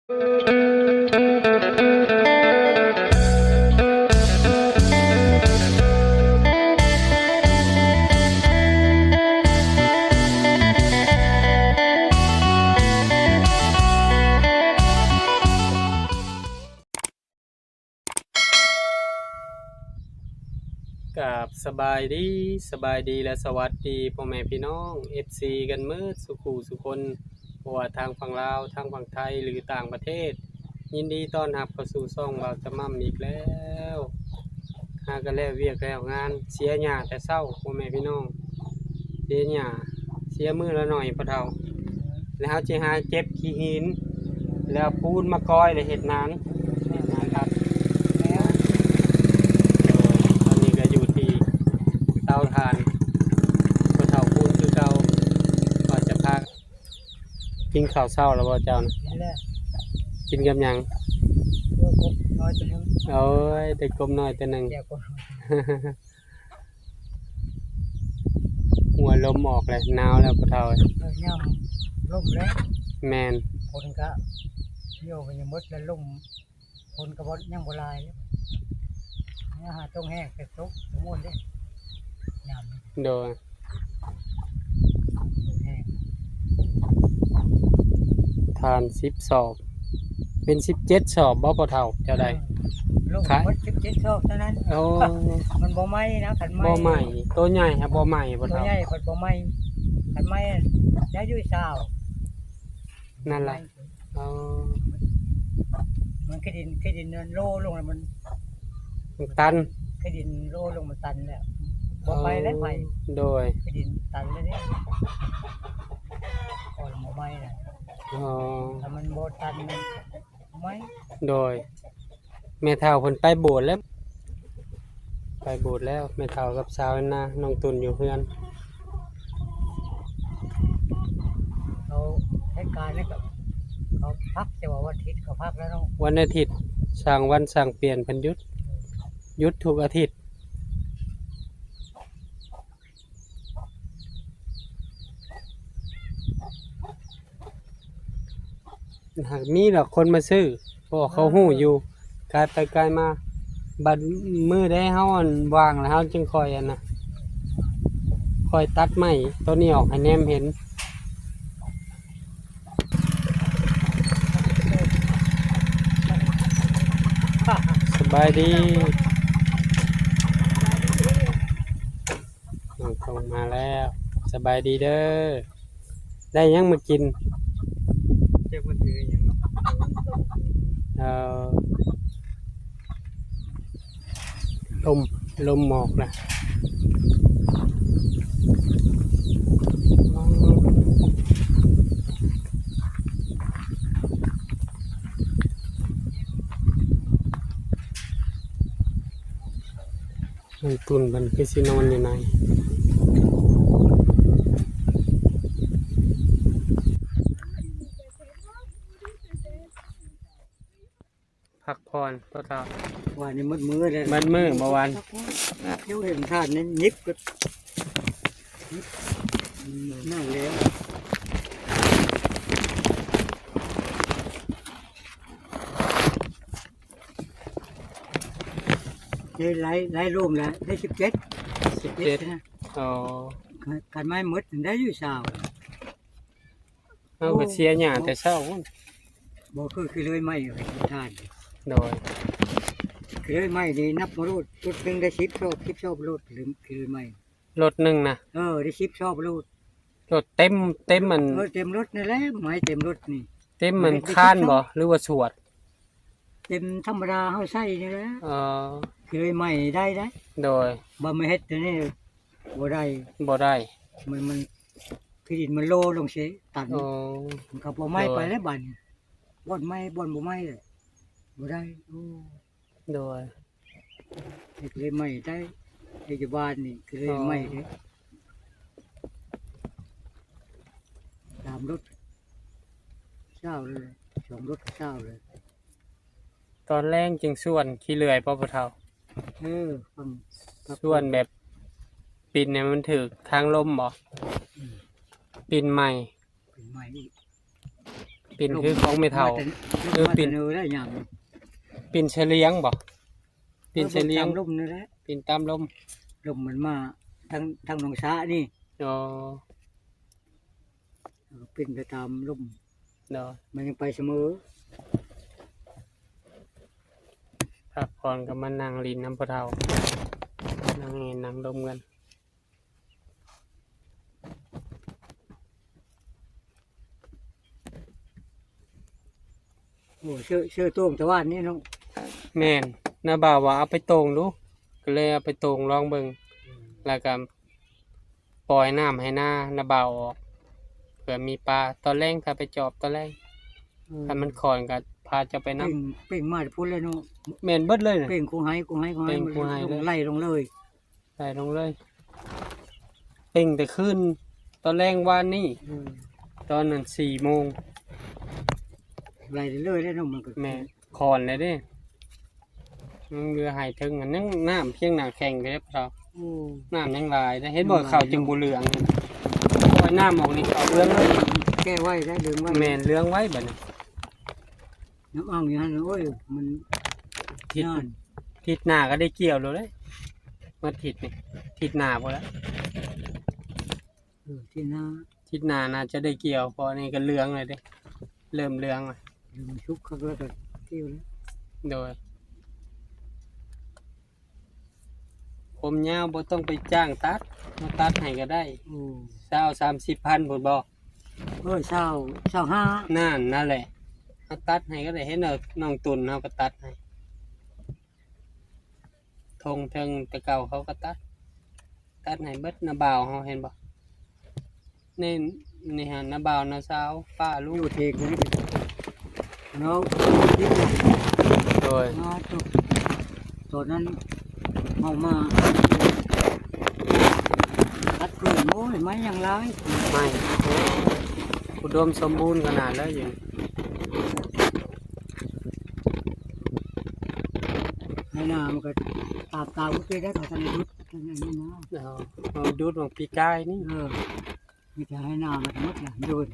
ກາບສະບາຍດີ, ສະບາຍດີ ແລະ ສະຫວັດດີພໍ່ແມ່ພີ່ນ້ອງ ເອັຟຊີ ກັນເໝິດສູ່ຄູ່ສູ່ຄົນ, ບໍ່ວ່າທາງຝັ່ງລາວ, ທາງຝັ່ງໄທ ຫຼື ຕ່າງປະເທດ. ຍິນດີຕ້ອນຮັບເຂົ້າສູ່ຊ່ອງບ່າວຈະໝ່ຳອີກແລ້ວ. ຫາກະແລ້ວວຽກແລ້ວງານ, ເສຍຫຍ້າແຕ່ເຊົ້າ ພໍ່ແມ່ພີ່ນ້ອງ, ເສຍຫຍ້າ ເສຍມື້ລະໜ້ອຍພໍ່ເຖົ້າ. ແລ້ວເຮົາຊິຫາເກັບຂີ້ຫີນ ແລ້ວເອົາປູນມາກ່ອຍ ແລ້ວເຮັດໜານ ເຮັດໜານທັບ. ຕອນນີ້ກໍຢູ່ທີ່ເຕົາຖ່ານ ພໍ່ເຖົ້າປູນຄືເກົ່າ. ວ່າຈະພາ ກິນເຂົ້າເຊົ້າແລ້ວບໍ່ເຈົ້ານະ? ກິນແລ້ວ. ກິນກັບຫຍັງ? ຫົວກົບນ້ອຍຕົວໜຶ່ງ. ໂອ້ຍ ໄດ້ກົບນ້ອຍຕົວໜຶ່ງ. ແຈ່ວກົບ. ຫົວລົມອອກແລ້ວ ໜາວແລ້ວພໍ່ເຖົ້າ. ເອີ ຍາມລົມແລ້ວ. ແມ່ນ. ຝົນກະໂຍກໄປຍັງໝົດແລ້ວ ລົມ ຝົນກະບໍ່ ຍັງບໍ່ຫຼາຍ. ຫາຕົງແຫ້ງແຕ່ຕົກຕົງໂອນເດ້ ຍາມນີ້. ໂດຍ. ຕົງແຫ້ງ. ຖ່ານສິບສອບ ເປັນສິບເຈັດສອບບໍ່ພໍ່ເຖົ້າ ເຈົ້າໄດ້? ເອີ ລົງ ຂາຍ ໝົດສິບເຈັດສອບເທົ່ານັ້ນ. ໂອ້ ມັນບໍ່ໄໝ້ນະ ຄັນໄໝ້ ບໍ່ໄໝ້. ໂຕໃຫຍ່ຫາບໍ່ໄໝ້ພໍ່ເຖົ້າ. ໂຕໃຫຍ່ພັດບໍ່ໄໝ້ ຄັນໄໝ້ໄດ້ຢູ່ຊາວ. ນັ້ນລະ. ອໍ ມັນຂີ້ດິນ ຂີ້ດິນໂລລົງແລ້ວມັນ ມັນຕັນ. ຂີ້ດິນໂລລົງມັນຕັນແລ້ວ ບໍ່ໄໝ້ແລ້ວໄຟ. ອໍ ໂດຍ. ຂີ້ດິນຕັນແລ້ວນີ້ ກໍບໍ່ໄໝ້ແລ້ວ. ອໍ ຖ້າມັນບໍ່ຕັນມັນໄໝ້. ໂດຍ. ແມ່ເຖົ້າເພິ່ນໄປໂບດແລ້ວ ໄປໂບດແລ້ວ ແມ່ເຖົ້າກັບສາວແອນນາ. ນ້ອງຕຸ່ນຢູ່ເຮືອນ. ເຂົາເຮັດການນີ້ກໍ ເຂົາພັກ ແຕ່ວ່າວັນອາທິດເຂົາພັກແລ້ວເນາະ. ວັນອາທິດ ສ້າງວັນສ້າງປ່ຽນເພິ່ນຢຸດ ຢຸດທຸກອາທິດ. ຫາກມີດອກຄົນມາຊື້ ເພາະວ່າເຂົາຮູ້ຢູ່ ກາຍໄປກາຍມາ. ບັດມື້ໃດເຮົາ ອັນ ວ່າງແລ້ວ ເຮົາຈຶ່ງຄ່ອຍ ອັນນະ ຄ່ອຍຕັດໄມ້ໂຕນີ້ອອກໃຫ້ແນມເຫັນ. ສະບາຍດີ. ນ້ອງຕົ່ນມາແລ້ວ. ສະບາຍດີເດີ. ໄດ້ຫຍັງມາກິນ? ຈັກມັນຄືຫຍັງ. ເອີ ລົມ ລົມໝອກນະ. ນ້ອງຕຸ່ນເພິ່ນຄືຊິນອນຢູ່ໃນ ພັກຜ່ອນຕົວເທົ້າ. ວ່ານີ້ໝົດມື້ແລ້ວ ໝົດມື້ບໍ່ຫວານ. ເຈົ້າເຫັນທ່ານນີ້ຫຍິບກໍ ນັ້ນແລ້ວ. ໄດ້ຫຼາຍ ຫຼາຍໂລມແລ້ວ ໄດ້ສິບເຈັດ ສິບເຈັດນະ. ອໍ ຄັນໄມ້ໝົດໄດ້ຢູ່ຊາວ. ເຮົາກໍເສຍຫຍ້າແຕ່ເຊົ້າພຸ້ນ. ບໍ່ຄືຂີ້ເລີຍໄມ້ທ່ານ. ໂດຍ. ຂີ້ເລີຍໄມ້ນີ້ນັບມາໂລດ ລົດໜຶ່ງໄດ້ສິບຊອບ ສິບຊອບໂລດ ຂີ້ເລີຍໄມ້. ລົດໜຶ່ງນະ? ເອີ ໄດ້ສິບຊອບໂລດ. ລົດເຕັມ ເຕັມອັນ ເອີ ເຕັມລົດນີ້ແຫຼະ ໄມ້ເຕັມລົດນີ້. ເຕັມມັນຄານບໍ່ ຫຼືວ່າສວດ? ເຕັມທຳມະດາເຮົາໃຊ້ນີ້ແຫຼະ. ອໍ ເຄີຍໃໝ່ໄດ້ໄດ໋. ໂດຍ. ບໍ່ມາເຮັດແນວນີ້ບໍ່ໄດ້ ບໍ່ໄດ້. ມັນ ມັນ ທີ່ດິນມັນໂລລົງເສ ຕັນ. ອໍ ມັນກໍບໍ່ໃໝ່ໄປແລ້ວບາດນີ້ ບ່ອນໃໝ່ບ່ອນບໍ່ໃໝ່ແຫຼະ ບໍ່ໄດ້. ໂອ້ ໂດຍ. ເຮັດເລີຍໃໝ່ໄດ້ ເຮັດຢູ່ບ້ານນີ້ເລີຍໃໝ່ເດ້. ອໍ ສາມລົດເຊົ້າເລີຍ ສອງລົດເຊົ້າເລີຍ. ຕອນແລງຈຶ່ງສ່ວນຂີ້ເລື່ອຍບໍ່ ພໍ່ເຖົ້າ? ເອີ ຟັງ ສ່ວນແບບປິ່ນໃຫ້ມັນຖືກທາງລົມບໍ່? ອືມ ປິ່ນໃໝ່ ປິ່ນໃໝ່ອີກ. ປິ່ນຄືຂອງແມ່ເຖົ້າ ລົມມາແຕ່ ເອີ ປິ່ນ ລົມມາແຕ່ເໜືອໄດ້ຫຍັງ ປິ່ນສະຫຼຽງບໍ່? ປິ່ນສະຫຼຽງ ເອີ ລົມຕາມລົມນີ້ແຫຼະ ປິ່ນຕາມລົມ ລົມມັນມາທາງ ທາງໜອງສານີ້. ອໍ ເອີ ປິ່ນໄປຕາມລົມ ໂດຍ ມັນຍັງໄປສະເໝີ. ພັກຜ່ອນກໍມານັ່ງຫຼິ້ນນຳພໍ່ເຖົ້າ ນັ່ງຫຼິ້ນນັ່ງລົມກັນ. ໂອ້ ເຊີ ເຊີໂຕ່ງແຕ່ວານນີ້ເນາະ. ແມ່ນ ນ້າບ່າວວ່າເອົາໄປໂຕ່ງດູ ກໍເລີຍເອົາໄປໂຕ່ງລອງເບິ່ງ ອືມ ແລ້ວກໍປ່ອຍນ້ຳໃຫ້ນາ ນ້າບ່າວອອກ ເພື່ອມີປາ ຕອນແລງຖ້າໄປຈອບຕອນແລງ ອືມ ຄັນມັນຂ້ອນກໍພາເຈົ້າໄປນຳ. ເປັ່ງ ເປັ່ງມາແຕ່ພຸ້ນແຫຼະເນາະ. ແມ່ນເບິດເລີຍນະ ເປັ່ງຄູໄຮ ຄູໄຮ ຄູໄຮ ເປັ່ງຄູໄຮ ໄລ່ລົງເລີຍ ໄລ່ລົງເລີຍ ເປັ່ງແຕ່ຄືນຕອນແລງວານນີ້ ອືມ ຕອນນັ້ນສີ່ໂມງ ໄລ່ເລື້ອຍໆເດ້ເນາະ ມັນກໍ ແມ່ນ ຄອນແລ້ວເດ້ ຍັງເຫຼືອໃຫ້ເຖິງ ອັນຍັງນ້ຳພຽງໜ້າແຂ້ງເດ້ພໍ່ເຖົ້າ. ໂອ້ ນ້ຳຍັງຫຼາຍເດ້ ເຫັນບໍ່ ຍັงຫຼາຍ ເຂົ້າຈຶ່ງບໍ່ເຫຼືອງ ປ່ອຍນ້ຳອອກນີ້ເຂົ້າເຫຼືອງເລີຍ ແກ້ໄວ້ໄດ້ ເຫຼືອງໄວ້ ແມ່ນ ເຫຼືອງໄວ້ບັດນີ້. ນ້ຳອ່າງຢູ່ຫັ້ນ ໂອ້ຍ ມັນ ທິດ ນານ ທິດໜ້າກໍໄດ້ກ່ຽວໂລດເດ້ ໝົດທິດນີ້ ທິດໜ້າພຸ້ນລະ ເອີ ທິດໜ້າ ທິດໜ້າໜ້າຈະໄດ້ກ່ຽວ ເພາະອັນນີ້ກໍເຫຼືອງແລ້ວເດ້ ເລີ່ມເຫຼືອງແລ້ວ ເລີ່ມສຸກຄັກແລ້ວກໍກ່ຽວແລ້ວ. ໂດຍ ຜົມຍາວບໍ່ຕ້ອງໄປຈ້າງຕັດ ມາຕັດໃຫ້ກໍໄດ້. ໂອ້ ຊາວ ສາມສິບພັນພຸ້ນບໍ່? ເອີ ຊາວ ຊາວຫ້າ ນັ້ນ ນັ້ນແຫຼະ ເຮົາຕັດໃຫ້ກໍໄດ້ ເຫັນເອົານ້ອງຕຸນເຮົາກໍຕັດໃຫ້ ທົ່ງເທິງແຕ່ເກົ່າເຂົາກໍຕັດ ຕັດໃຫ້ເບິດ ນ້າບ່າວເຮົາເຫັນບໍ່? ນີ້ ນີ້ຫັ້ນ ນ້າບ່າວ ນ້າສາວ ປ້າ ລຸງ ຢູ່ເທິງນີ້ເນາະ. ໂດຍ ມາຕົກ ຕອນນັ້ນເຮົາມາຕັດເພິ່ນ ໂອ້ຍ ໄມ້ຢ່າງຫຼາຍ ໄມ້ ໂອ້ ອຸດົມສົມບູນຂະໜາດເລີຍຢູ່. ໃນນາມັນກໍຕາມ ຕາມເມື່ອກີ້ໄດ້ ເຂົາທັນໄດ້ດຸດ ທັນໄດ້ນີ້ນະ. ເອົາ ເອົາດຸດຂອງປີກາຍນີ້ ເອີ ມີແຕ່ໃນນາມັນໝົດລະ ໂດຍ.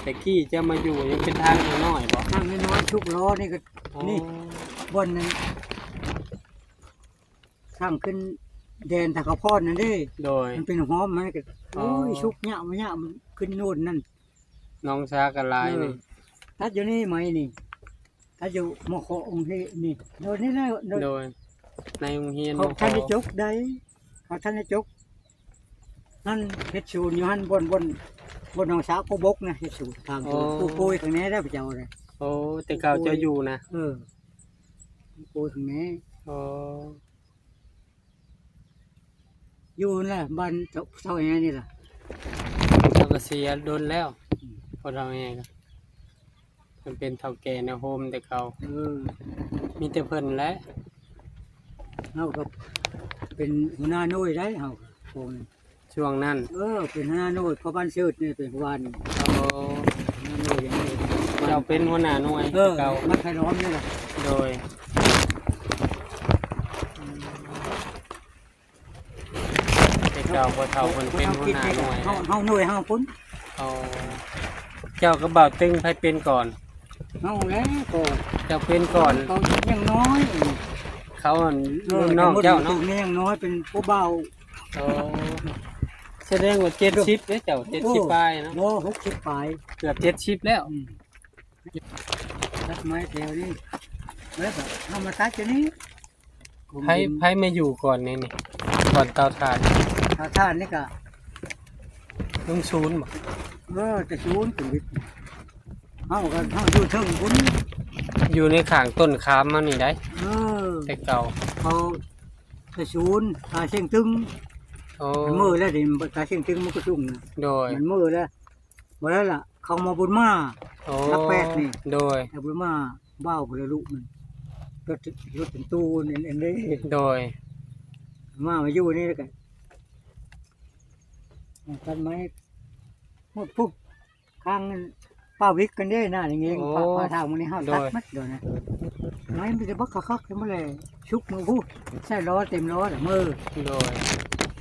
ແຕ່ກີ້ເຈົ້າມາຢູ່ຍັງເປັນທາງນ້ອຍໆບໍ່? ທາງນ້ອຍໆ ຊຸກລໍ້ນີ້ກໍ ອໍ ນີ້ ບ່ອນນັ້ນ ທາງຂຶ້ນແດນທ່າຂາວພອນນັ້ນເດ້. ໂດຍ ມັນເປັນຫ້ອມ ມັນກໍ ອໍ ໂອ້ຍ ຊຸກຍະມາຍະ ມັນຂຶ້ນໂນນນັ້ນ ໜອງສາກໍຫຼາຍ. ເອີ ນີ້ ຕັດຢູ່ນີ້ໄມ້ນີ້ ຕັດຢູ່ ມຂ ອົງເຮນີ້ ໂດຍນີ້ແຫຼະ ໂດຍ ໂດຍ ໃນໂຮງຮຽນ ເຂົາ ມຂ ທັນໄດ້ຈົບໄດ໋ ເຂົາທັນໄດ້ຈົບ. ຫັ້ນເຮັດສວນຢູ່ຫັ້ນ ບ່ອນ ບ່ອນ ບ່ອນໜອງສາໂກບົກນະ ເຮັດສວນທາງ ໂອ້ ປູກກ້ວຍຂ້າງໃນໄດ້ພະເຈົ້ານະ. ໂອ້ ແຕ່ເກົ່າເຈົ້າຢູ່ນະ? ເອີ ປູກກ້ວຍຂ້າງໃນ. ອໍ ຢູ່ຫັ້ນແຫຼະ ບ້ານເຖົ້າ ເຖົ້າແອນີ້ລະ ເຂົາກໍເສຍດົນແລ້ວ. ອືມ ພໍ່ເຖົ້າແອກໍ ເພິ່ນເປັນເຖົ້າແກ່ໃນໂຮມແຕ່ເກົ່າ. ເອີ ມີແຕ່ເພິ່ນແຫຼະ ເຮົາກໍເປັນຫົວໜ້າໜ່ວຍໄດ໋ ເຮົາກໍ ຊ່ວງນັ້ນ. ເອີ ເປັນຫົວໜ້າໜ່ວຍ ພໍ່ບ້ານເສີດນີ້ເປັນຜູ້ວ່ານີ້. ໂອ້ ຫົວໜ້າໜ່ວຍຢ່າງນີ້ ເຈົ້າເປັນຫົວໜ້າໜ່ວຍ. ເອີ ແຕ່ເກົ່າ ມັນໄຜລ້ອມນີ້ລະ. ໂດຍ ອືມ ແຕ່ເກົ່າພໍ່ເຖົ້າເພິ່ນເປັນຫົວໜ້າໜ່ວຍ ເຮົາ ເຮົາໜ່ວຍເຮົາພຸ້ນ. ອໍ ເຈົ້າກັບບ່າວຕຶງໃຜເປັນກ່ອນ? ເຮົາແຫຼະກ່ອນ. ເຈົ້າເປັນກ່ອນ. ເຂົາຍັງນ້ອຍ ເຂົາ ເອີ ລຸ້ນນ້ອງເຈົ້າເນາະ ຍັງນ້ອຍ ເປັນຜູ້ບ່າວ. ອໍ ສະແດງວ່າເຈັດສິບເດ້ເຈົ້າ ເຈັດສິບປາຍເນາະ. ບໍ່ ຫົກສິບປາຍ ເກືອບເຈັດສິບແລ້ວ. ອືມ ຕັດໄມ້ແຖວນີ້ ແລ້ວກໍເຮົາມາຕັດຢູ່ນີ້. ໃຜ ໃຜມາຢູ່ກ່ອນໃນນີ້ ກ່ອນເຕົາຖ່ານ? ເຕົາຖ່ານນີ້ກະລຸງສູນບໍ? ເອີ ແຕ່ສູນເປັນວິດ ເຮົາກໍ ເຮົາຢູ່ເທິງພຸ້ນ ຢູ່ໃນຂ້າງຕົ້ນຂາມມານີ້ໄດ໋. ເອີ ແຕ່ເກົ່າເຂົາແຕ່ສູນ ຕາເສັງຕຶງ. ໂອ້ ມັນເມີແລ້ວເດ ຕາເສັງຕຶງມັນກໍສູງນະ. ໂດຍ ມັນເມີແລ້ວ. ບໍ່ໄດ້ລະ ເຂົາມາບຸນມາ. ໂອ້ ຫຼັກແປດນີ້. ໂດຍ ແຕ່ບຸນມາ ບ່າວຜູ້ລະລຸມັນ ລົດ ລົດເປັນຕູ້ນັ້ນເອງເດ້. ໂດຍ ມາ ມາຢູ່ນີ້ແລ້ວກໍຕັດໄມ້ໝົດພຸ້ນ ຂ້າງປ້າວິກກັນເດ້ນະ ນີ້ເອງ. ໂອ້ ພາ ພາທາງມື້ນີ້ເຮົາ ໂດຍ ຕັດໝົດໂດຍນະ ໄມ້ມີແຕ່ບັກຄັກໆ ແຕ່ມື້ແລງ ຊຸກມື້ພຸ້ນ ໃສ່ລໍ້ເຕັມລໍ້ລະເມີ. ໂດຍ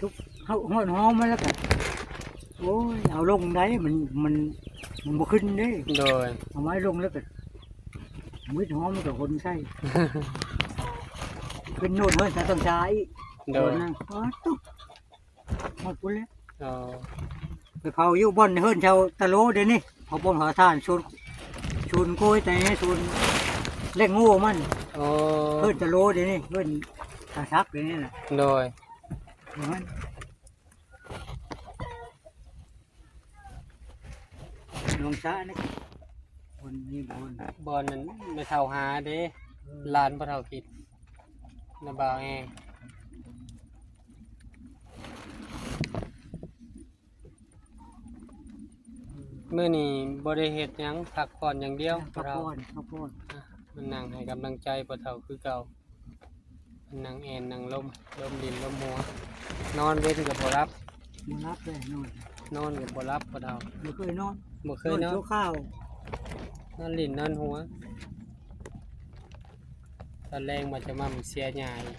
ຕຸກເຮົາຮ້ອນຫໍມັນແລ້ວກໍ ໂອ້ຍ ເອົາລົງໄດ້ ມັນ ມັນ ມັນບໍ່ຂຶ້ນເດ້. ໂດຍ ເອົາໄມ້ລົງແລ້ວກໍ ມິດຫໍມັນກໍຫົນໃສ່ ຂຶ້ນໂນດເຮີນຊາວຕ້ອງຊາອີກ. ໂດຍ ໂອ້ຍ ນະ ອໍ ຕຸກ ຮອດພຸ້ນແລ້ວ. ອໍ ໄປເຜົາຢູ່ບ່ອນເຮືອນຊາວຕະໂລດຽວນີ້ ເຂົາບໍ່ຫາທານ ສູນ ສູນໂກຍແຕ່ສູນແລງໂງ່ມັນ. ອໍ ເຮືອນຕະໂລດຽວນີ້ ເຮືອນຕາສັກດຽວນີ້ນະ. ໂດຍ ມັນ ໜອງສານີ້ ບ່ອນນີ້ ບ່ອນ ບ່ອນນັ້ນແມ່ເຖົ້າຫາເດ້ ເອີ ຫຼານພໍ່ເຖົ້າກິດ ນະບ່າວແອ. ມື້ນີ້ບໍ່ໄດ້ເຮັດຫຍັງ ພັກຜ່ອນຢ່າງດຽວ ພັກຜ່ອນ ພັກຜ່ອນ. ອາ ມານັ່ງໃຫ້ກຳລັງໃຈພໍ່ເຖົ້າຄືເກົ່າ ມານັ່ງແອ່ນນັ່ງລົມ ລົມດິນລົມຫົວ ນອນເວັນກໍບໍ່ຫຼັບ ບໍ່ຫຼັບເລີຍ ນອນ ນອນກໍບໍ່ຫຼັບພໍ່ເຖົ້າ ບໍ່ເຄີຍນອນ ບໍ່ເຄີຍນອນ ນອນຊົ່ວຄາວ ນອນຫຼິ້ນນອນຫົວ. ຕອນແລງມາຈະມາເສຍຫຍ້າອີກ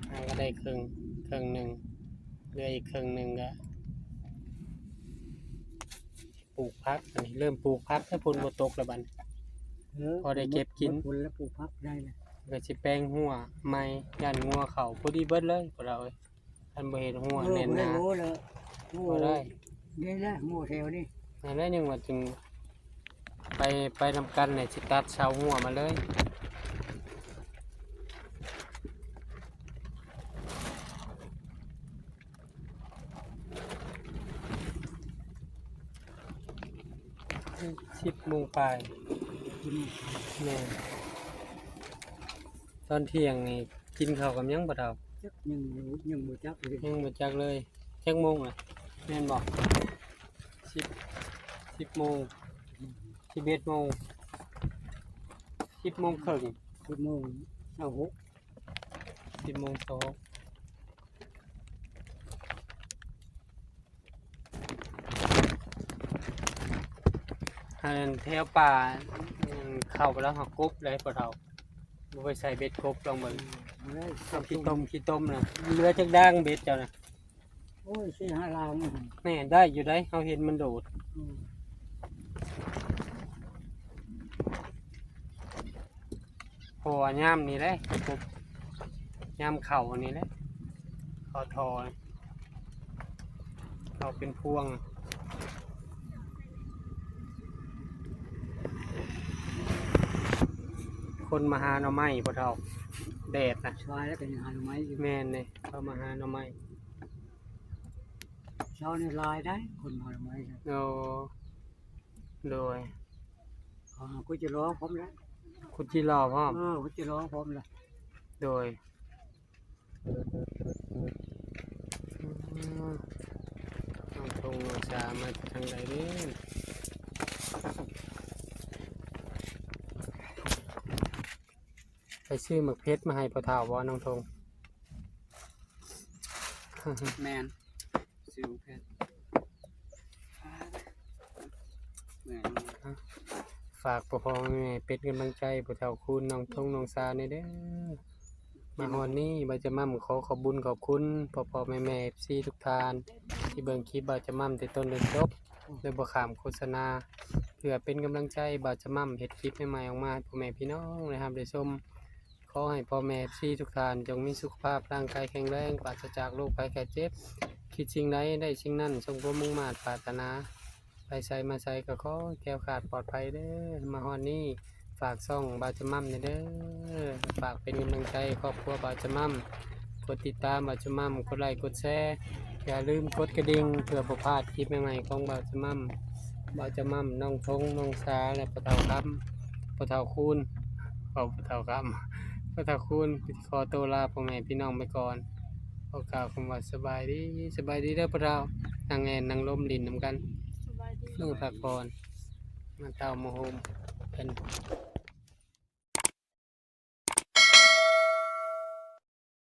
ຫາກໍໄດ້ເຄິ່ງ ເຄິ່ງໜຶ່ງ ເຫຼືອອີກເຄິ່ງໜຶ່ງກໍປູກຜັກ. ອັນນີ້ເລີ່ມປູກຜັກແລ້ວ ຝົນບໍ່ຕົກແລ້ວບັດນີ້ ເອີ ພໍໄດ້ເກັບກິນ ຝົນແລ້ວປູກຜັກໄດ້ແລ້ວ ກໍຊິແປງຮົ້ວໃໝ່ ຢ້ານງົວເຂົ້າ ພໍດີເບິດເລີຍພວກເຮົາເອີຍ. ຄັນບໍ່ເຮັດຮົ້ວແໜ້ນໜາ ເອີ ບໍ່ໄດ້ ບໍ່ໄດ້ ນີ້ແຫຼະ ຮົ້ວແຖວນີ້ ນັ້ນແຫຼະ ຍັງວ່າຈຶ່ງໄປ ໄປນຳກັນແຫຼະ ຊິຕັດເສົາຮົ້ວມາເລີຍ. ສິບໂມງປາຍ ແມ່ນ ຕອນທ່ຽງນີ້ ກິນເຂົ້າກັບຫຍັງບໍ່ເຖົ້າ? ຈັກ ຍັງ ຍັງບໍ່ຈັກເລີຍ ຍັງບໍ່ຈັກເລີຍ. ຈັກໂມງລະ ແມ່ນບໍ່? ສິບ ສິບໂມງ ສິບເອັດໂມງ ສິບໂມງເຄິ່ງ ສິບໂມງຊາວຫົກ ສິບໂມງຊາວຫົກ. ອັນແຖວປ່າ ອັນເຂົ້າໄປແລ້ວເຮົາກົບໄດ້ພໍ່ເຖົ້າ ບໍ່ໄປໃສ່ເບັດກົບ ລອງເບິ່ງ ອືມ ເອົາຂີ້ຕົມ ຂີ້ຕົມນະ ເຫຼືອຈັກດາງເບັດເຈົ້ານະ? ໂອ້ຍ ສີ່ຫ້າດາງ ແມ່ນ ໄດ້ຢູ່ໃດ ເຮົາເຫັນມັນໂດດ ອືມ. ເພາະວ່າຍາມນີ້ແຫຼະ ຍາມເຂົ້ານີ້ແຫຼະ ເຂົ້າທໍ່ ເຂົ້າເປັນພວງ. ຄົນມາຫາໜໍ່ໄມ້ພໍ່ເຖົ້າ ແດດນະ ຊາຍແລ້ວກໍຍັງຫາໜໍ່ໄມ້ຢູ່ ແມ່ນເດ້ ເຂົາມາຫາໜໍ່ໄມ້ ເຊົ້ານີ້ຫຼາຍໄດ໋ ຄົນມາຫາໜໍ່ໄມ້ນະ ໂອ້. ໂດຍ ອ່າ ຂຸດຈີ່ລໍພ້ອມແລ້ວ ຂຸດຈີ່ລໍພ້ອມ ເອີ ຂຸດຈີ່ລໍພ້ອມແລ້ວ ໂດຍ ອືມ ນ້ອງທົງນ້ອງສາມາຈາກທາງໃດເດ້? ໄປຊື້ໝາກເຜັດມາໃຫ້ພໍ່ເຖົ້າບໍ່ ນ້ອງທົງ? ແມ່ນ ຊື້ໝາກເຜັດ ແມ່ນ ຝາກພໍ່ພໍ່ແມ່ແມ່ເປັນກຳລັງໃຈພໍ່ເຖົ້າຄູນ ນ້ອງທົງ ນ້ອງສາແດ່ເດີ. ມາຮອດນີ້ ບ່າວຈະໝ່ຳຂໍຂອບບຸນຂອບຄຸນພໍ່ໆແມ່ໆ ເອັຟຊີ ທຸກທ່ານ ທີ່ເບິ່ງຄລິບບ່າວຈະໝ່ຳແຕ່ຕົ້ນຈົນຈົບ ໂດຍບໍ່ຂ້າມໂຄສະນາ ເພື່ອເປັນກຳລັງໃຈບ່າວຈະໝ່ຳເຮັດຄລິບໃໝ່ໆອອກມາໃຫ້ພໍ່ແມ່ພີ່ນ້ອງໄດ້ຮັບໄດ້ຊົມ. ຂໍໃຫ້ພໍ່ແມ່ ເອັຟຊີ ທຸກທ່ານ ຈົ່ງມີສຸຂະພາບຮ່າງກາຍແຂງແຮງ ປາສະຈາກໂລກໄພໄຂ້ເຈັບ ຄິດສິ່ງໃດໄດ້ສິ່ງນັ້ນ ສົມຄວາມມຸ່ງມາດປາດຖະໜາ ໄປໃສມາໃສກໍຂໍໃຫ້ແຄ້ວຄາດປອດໄພເດີ. ມາຮອດນີ້ ຝາກຊ່ອງບ່າວຈະໝ່ຳແດ່ເດີ ຝາກເປັນກຳລັງໃຈຄອບຄົວບ່າວຈະໝ່ຳ ກົດຕິດຕາມບ່າວຈະໝ່ຳ ກົດໄລກົດແຊ ຢ່າລືມກົດກະດິ່ງ ເພື່ອບໍ່ພາດຄລິບໃໝ່ໆຂອງບ່າວຈະໝ່ຳ. ບ່າວຈະໝ່ຳ ນ້ອງທົງ ນ້ອງສາ ແລະ ພໍ່ເຖົ້າຄຳ ພໍ່ເຖົ້າຄູນ ເວົ້າພໍ່ເຖົ້າຄຳ ພໍ່ເຖົ້າຄູນ ຂໍໂຕລາພໍ່ແມ່ພີ່ນ້ອງໄປກ່ອນ ຂໍກ່າວຄຳວ່າສະບາຍດີ ສະບາຍດີເດີພໍ່ເຖົ້າ ນັ່ງແອ່ນນັ່ງລົມຫຼິ້ນນຳກັນ ສະບາຍດີ ເອີ ພັກຜ່ອນ ມາເຕົ້າມາໂຮມເພິ່ນ.